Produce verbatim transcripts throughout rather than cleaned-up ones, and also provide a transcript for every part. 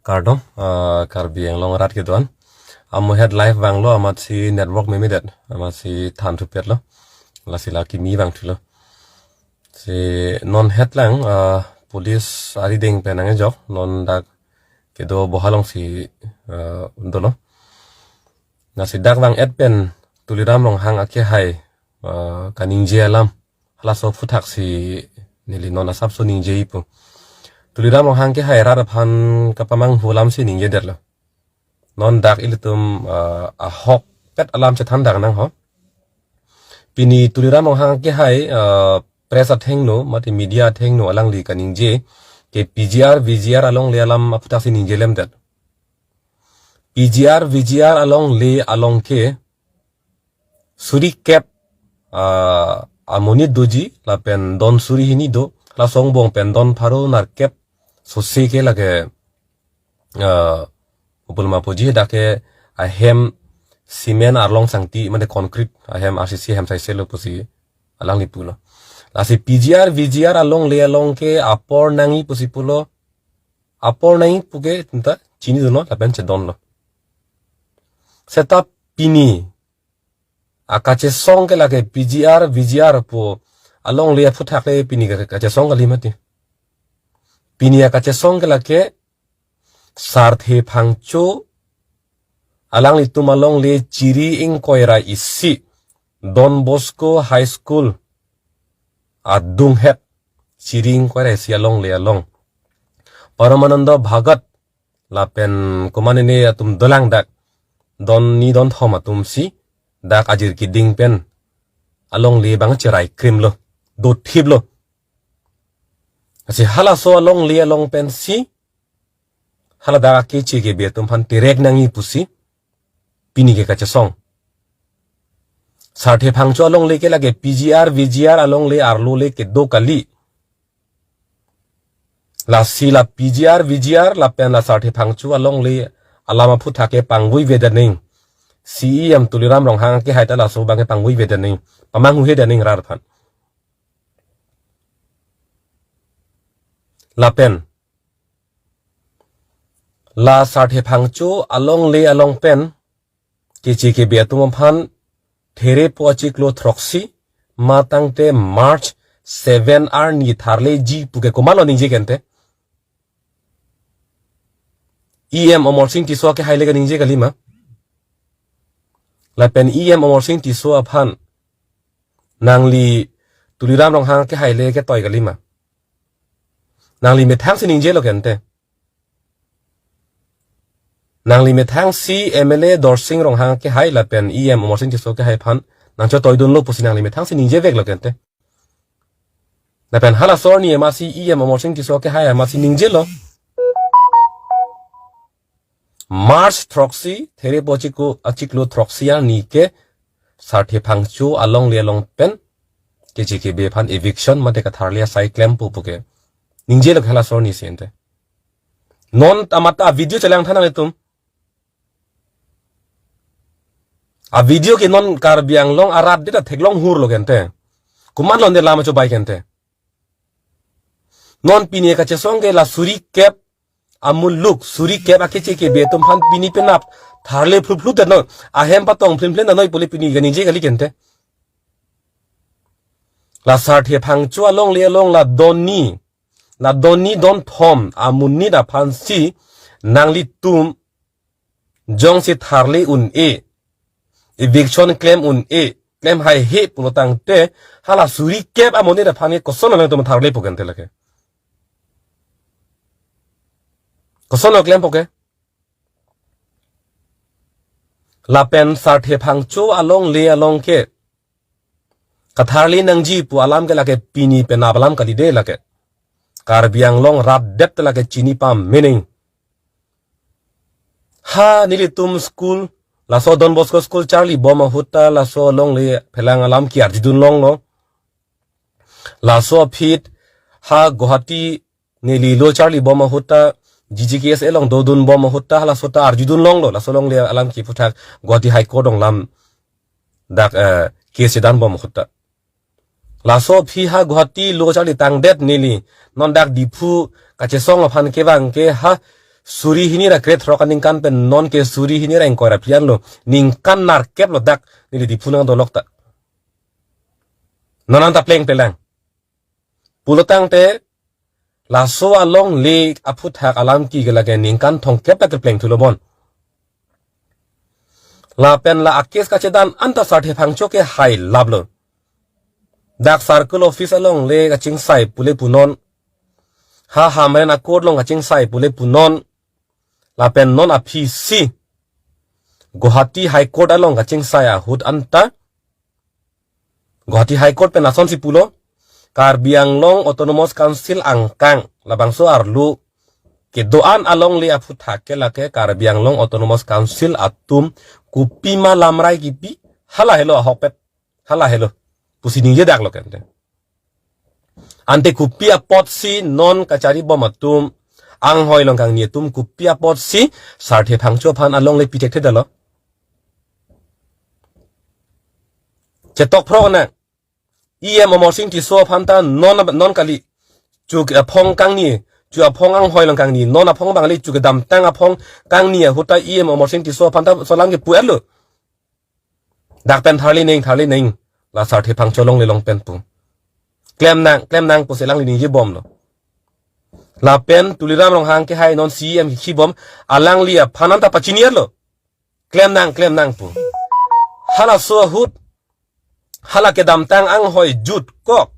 Kardom, ah, Karbi Anglong arat kedo-an. Amohet live vanglo, amatsi network memedet, amatsi than thupetlo. Lasi la kimi vangthulo. Si non hetlang, ah, police arideng pen nangkejok, non dak kedo boha alongsi, ah, dolo. Lasi dak vang-et pen Tuliram Ronghang akehai, ah, kaningje alam halaso aphuthaksi neli non asapso ningjeji pu. Tuliram Ronghang akehai rat aphan kapamanghu alamsi ningjedetlo. Non dak ilitum, ah, ahokpet alam chethan dak nang ho. Pini Tuliram Ronghang akehai, ah, press athengno, mate media athengno alangli kaningje ke P G R, V G R alongle alam aphuthaksi ningjelemdet. P G R, V G R alongle along ke suri kep, ah, amonit doji, lapen don suri hini do, halaso angbong pen don pharo nerkep sose ke lake, ah, upulma puji dak ke ahem cement arlong sangti, mane concrete ahem R C C ahem saiselo pusi alangli pulo. Lasi P G R, V G R alongle along ke apor nangji pusi pulo, apor nangji puke tinta chinidunlo, lapen chedonlo. Seta pini akachesong ke lake P G R, V G R pu alongle aphuthak le pini ka-, kachesong kali mati. Pini akachesong ke lake Sarthe Phangcho alanglitum alongle Chiri ingkoi ra isi, Don Bosco High School adunghet, Chiri ingkoi ra isi alongle along. Paramananda Bhagat lapen komatne atum dolang dak, don ni don thom atumsi dak ajir kiding pen alongle abang cherai krimlo, dothiplo. Lasi halaso alongle along pensi hala dak akeche kebe atum aphan terek nangji pusi pini ke kachesong. Sarthe Phangcho alongle ke lake P G R, V G R alongle arlo le kedo kali. Lasi la P G R, V G R lapen la Sarthe Phangcho alongle alam aphutha ke pangvui vedet nangji. C E M Tuliram Ronghang akehai ta laso abang ke pangvui vedet nangji, pamanghuhedet nangji rat aphan. Lapen la Sarthe Phangcho alongle along pen keche kebe atum aphan Therepo achiklo throksi matangte March seven arni tharleji puke komatlo ningje ke ante? E M Amarsing Tisso akehai le kaningje kalima? Lapen E M Amarsing Tisso aphan nangli Tuliram Ronghang akehai le ketoi kalima? Nangli methangsi ningjelo ke ante? Nangli methangsi M L A Dorsing Ronghang akehai lapen E M Amarsing Tisso akehai aphan nangchotoidunlo pusi nangli methangsi ningjeveklo ke ante? Lapen halaso arni amatsi E M Amarsing Tisso akehai amatsi ningjelo. March throksi, Therepo achiklo, achiklo throksi arni ke Sarthe Phangcho alongle along pen keche kebe aphan eviction mate katharli asai klempo puke ningjelo ke halaso arnisi ante. Non ta amat avideo chelang tha nanglitum. Avideo ke non Karbi Anglong arat det ta theklong hurlo ke ante. Komatlo ante lam achobai ke ante? Non pini kachesong ke la suri kep amuluk, suri kep akeche kebe atum aphan pini penap tharle phluphlu det non. Ahem patong phlim phlim nanoi pule pini kaningje kali ke ante. La Sarthe Phangcho alongle along la don ni, la don ni don thom amonit aphansi nanglitum jongsi tharle un-e, eviction klem un-e, klem haihe pulo tangte, hala suri kep amonit aphan ke kosonlo nangtum tharlepo ke ante lake? Kosonlo klempo ke? Lapen Sarthe Phangcho alongle along ke katharli nangji pu alam ke lake pini penap alam kali de lake. Karbi Anglong rat det lake chini pamening. Ha nelitum school, laso Don Bosco school charlibom ahut ta laso alongle phelang alam ke arjudun longlo. Laso aphi ha Guwahati neli lo charlibom ahut ta G G K S A along dodunbom ahut ta laso ta arjudun longlo. Laso alongle alam ke aphuthak Guwahati High Court along lam dak, eh, case chedanbom ahut ta. Laso aphi ha Guwahati lo charli tangdet neli. Non dak Diphu kachesong aphan kevang ke ha suri hini ra krethrok aningkan pen non ke suri hini ra ingkoi ra phli anlo. Ningkan nerkep lo dak neli Diphu nangdolok ta. Non anta plengple lang. Pulotangte laso alongle aphuthak alam ke lake ningkan thomkep ta kepleng thulo bon. Lapen la a-case kachedan anta Sarthe Phangcho ke hai laplo. Dak circle office alongle kachingsai pule punon. Ha Hamren a-court along kachingsai pule punon. Lapen non aphisi Guwahati High Court along kachingsai ahut anta Guwahati High Court pen lasonsi pulo, Karbi Anglong Autonomous Council angkang labangso arlo kedo-an alongle aphuthak ke lake Karbi Anglong Autonomous Council atum kopima lamrai kipi, hala helo ahokpet, hala helo pusi ningjedaklo kente. Ante kopi apotsi non kacharibom atum, anghoi along kangni atum kopi apotsi Sarthe Phangcho aphan alongle pi thekthedetlo? Chetok phrok na, E M Amarsing Tisso aphan ta non, non kali. Chu aphong kangni, chu aphong anghoi along kangni, non aphong bang kali, chu kedamtang aphong kangni ahut ta E M Amarsing Tisso aphan ta laso alam ke pu-etlo. Dak pen tharli neng, tharli neng. La Sarthe Phangcho alongle along pen pu. Klem nang, klem nang pusi alangli ningjebomlo. Lapen Tuliram Ronghang ke hai non C E M kikhibom, alangli aphan anta pachini-etlo. Klem nang, klem nang pu. Halaso ahut, hala kedamtang anghoi jutkok.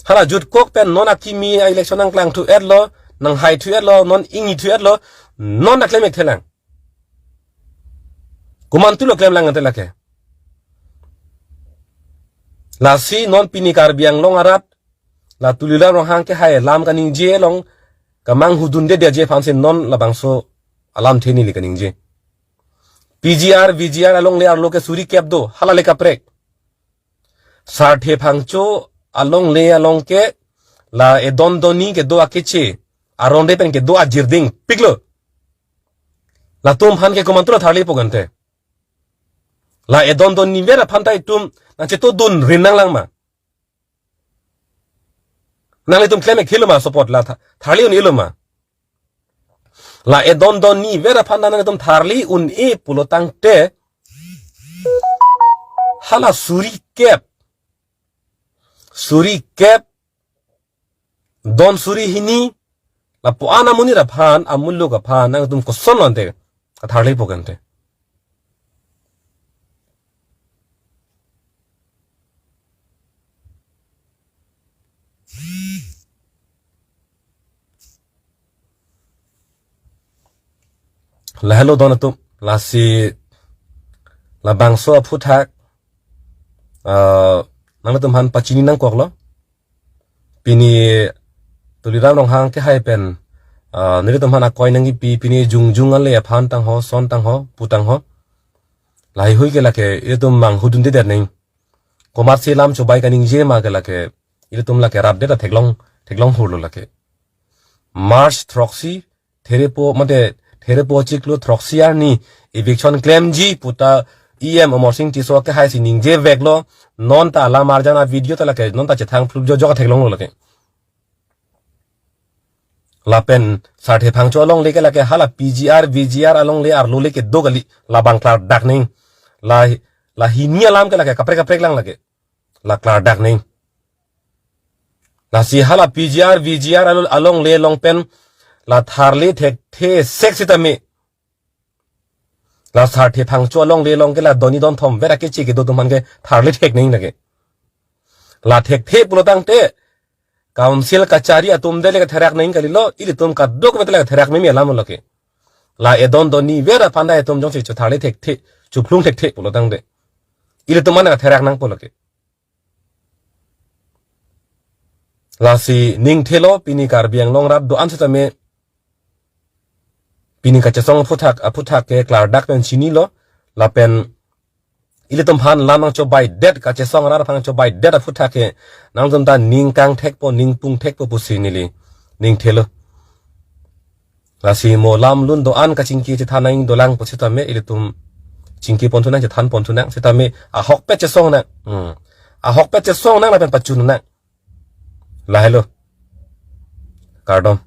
Hala jutkok pen non akimi a-election nangklang thu-etlo, nanghai thu-etlo, non ingni thu-etlo, non ta klem-ik thelang. Komantulo klem lang ante lake. Lasi non pini Karbi Anglong arat, la Tuliram Ronghang ke hai alam kaningje along, kamang hudundedet ji aphansi non labangso alamthe neli kaningje. P G R, V G R alongle arlo ke suri kep do, hala le kaprek. Sarthe Phangcho alongle along ke la edon donni kedo akeche, aronde pen kedo ajir dingpiklo. Latum aphan ke komantulo tharlipo kente. La edon donni ver aphan ta itum nangchetodun rin nanglang ma? Nanglitum klem-ik thelo ma support la tha-, tharli un-elo ma? La edon donni ver aphan ta nanglitum tharli un-e pulotangte, hala suri kep, suri kep, don suri hini, lapu-an amonit aphan, amuluk aphan nangtum kosonlo ante katharlipo kente? Lahelo don atum, lasi labangso aphuthak, ah, nangtum aphan pachini nangkoklo. Pini Tuliram Ronghang ke hai pen, ah, nelitum aphan akoi nangkipi, pini jongjong ale aphan tangho, son tangho, pu tangho. Lahai hui ke lake itum mang hudundedet neng. Komatsi lam chobai kaningje ma ke lake, ilitum lake rapdet ta theklong, theklong hurlo lake. March throksi, therepo, mate, therepo chiklo throksi arni eviction klemji puta E M Amarsing Tisso ke haisi ningjeveklo, non ta alam arjan a-video ta lake, non ta chethang phlup jojok theklonglo lake. Lapen Sarthe Phangcho alongle ke lake hala P G R, V G R alongle arlo le kedo kali, labang klardak neng. La, la hini alam ke lake kaprek kaprek lang lake. La klardak neng. Lasi hala P G R, V G R along, alongle along pen la tharli thekthe sek sitame. La Sarthe Phangcho alongle along ke la donni donthom ver akeche kedo atum aphan ke tharli thek neng lake. La thekthe pulotangte, council kachari atum de le katherak neng kalilo, ilitum kadokave le katherak meme alam lake. La edon donni ver aphan ta itum jongsi chotharli thekthe, chophlung thekthe pulotangte, ilitum aphan katherak nangpo lake. Lasi ningthelo pini Karbi Anglong rat do-an sitame, pini kachesong aphuthak, aphuthak ke klardak pen chinilo, lapen ilitum aphan lam nangchobaidet, kachesong arat aphan nangchobaidet aphuthak ke nangtum ta ning kangthekpo, ning pungthekpo pusi neli ningthelo. Lasi mo lam lun do-an kachingki chethan nang dolang pusitame ilitum chingki ponthu nang, chethan ponthu nang sitame ahokpet chesong nang. Hmm. Ahokpet chesong nang lapen pachun nang. Lahelo. Kardom.